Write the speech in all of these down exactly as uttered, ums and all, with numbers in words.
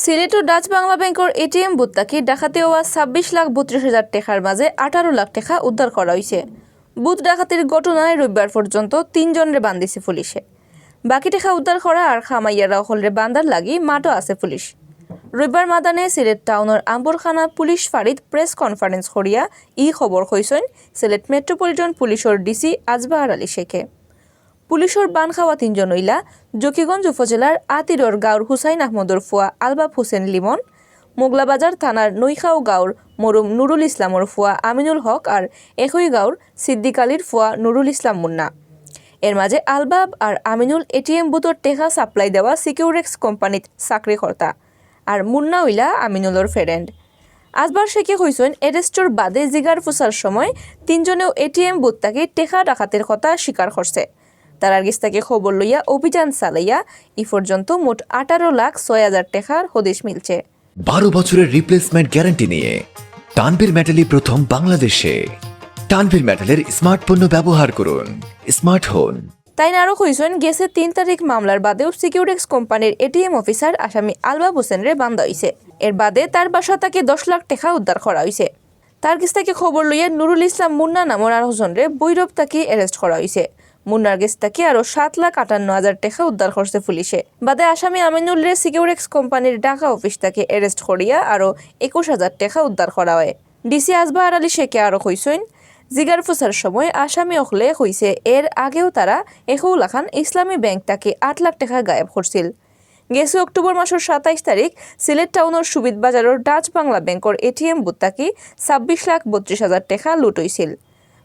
সিলেটর ডাচ বাংলা ব্যাংকর ATM booth থাকি ডাকাতি অওয়া ছাব্বিশ লাখ বত্রিশ হাজার টেকার মাঝে আঠারো লাখ টেকা উদ্ধার করা অইছে। বুথ ডাকাতির ঘটনায় রবিবার পর্যন্ত তিনজনরে বান্ধিছে পুলিশে। বাকি টেকা উদ্ধার করা আর কামাইয়ারা অকলরে বান্ধার লাগি মাঠও আছে পুলিশ। রবিবার মাদানে সিলেট টাউনর আম্বরখানা পুলিশ ফাঁড়িত প্রেস কনফারেন্স করিয়া ই খবর কইছইন সিলেট মেট্রোপলিটন পুলিশর ডিসি আজবাহার আলী শেখে। পুলিশর বান খাওয়া তিনজন অইলা জকিগঞ্জ উপজেলার আতিরর গাঁওর হুসাইন আহমদর ফুয়া আলবাব হোসেন লিমন, মোগলাবাজার থানার নৈখাও গাঁওর মরুম নুরুল ইসলামর ফুয়া আমিনুল হক আর একই গাঁওর সিদ্দিক আলীর ফুয়া নুরুল ইসলাম মুন্না। এর মাঝে আলবাব আর আমিনুল এটিএম বুথর টেকা সাপ্লাই দেওয়া সিকিউরেক্স কোম্পানিত চাকরি করতা, আর মুন্না অইলা আমিনুলর ফ্রেন্ড। আজবার শেখে কইছইন, অ্যারেস্টর বাদে জিগার ফুসার সময় তিনজনেও এটিএম বুথ থাকি টেকা ডাকাতির কথা স্বীকার করছে। তারার গেছ থাকি খবর লইয়া অভিযান চালাইয়া ই পর্যন্ত মোট আঠারো লাখ ছয় হাজার টেকার হদিস মিলছে। বারো বছরের রিপ্লেসমেন্ট গ্যারান্টি নিয়ে তানভীর মেটালি প্রথম বাংলাদেশে। তানভীর মেটালের স্মার্ট পণ্য ব্যবহার করুন, স্মার্ট হন। তাইন আরও কইছইন, গেছে তিন তারিখ মামলার বাদেও সিকিউরেক্স কোম্পানির এটিএম অফিসার আসামি আলবাব হোসেনরে বান্ধা অইছে। এর বাদে তার বাসা থাকি দশ লাখ টেকা উদ্ধার করা অইছে। তার গেছ থাকি খবর লইয়া নুরুল ইসলাম মুন্না নামর আরকজনরে ভৈরব থাকি অ্যারেস্ট করা অইছে। মুন্নার গেছ থাকি আরও সাত লাখ আটান্ন হাজার টেকা উদ্ধার করছে পুলিশে। বাদে আসামি আমিনুলরে সিকিউরেক্স কোম্পানির ঢাকা অফিস থাকি অ্যারেস্ট করিয়া আরও একুশ হাজার টেকা উদ্ধার করা অয়। ডিসি আজবাহার আলী শেখে আরও কইছইন, জিগার ফুসার সময় আসামি অকলে কইছে এর আগেও তারা একউ লাখান ইসলামী ব্যাংক থাকি আট লাখ টেকা গায়েব করছিল। গেছে অক্টোবর মাসর সাতাইশ তারিখ সিলেট টাউনর সুবিদ বাজারর ডাচ বাংলা ব্যাংকর এটিএম বুথ থাকি ছাব্বিশ লাখ বত্রিশ হাজার টেকা লুট অইছিল।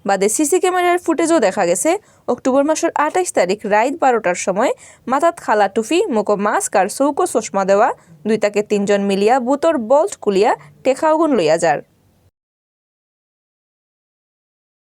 বাদে সিসি ক্যামেরার ফুটেজও দেখা গেছে অক্টোবর মাসর আঠাইশ তারিখ রাইত বারোটার সময় মাথাত কালা টুপি, মুখো মাস্ক আর চউখো চশমা দেওয়া দুই থাকি তিনজন মিলিয়া বুথর ভল্ট খুলিয়া টেকা অগুন লইয়া যার।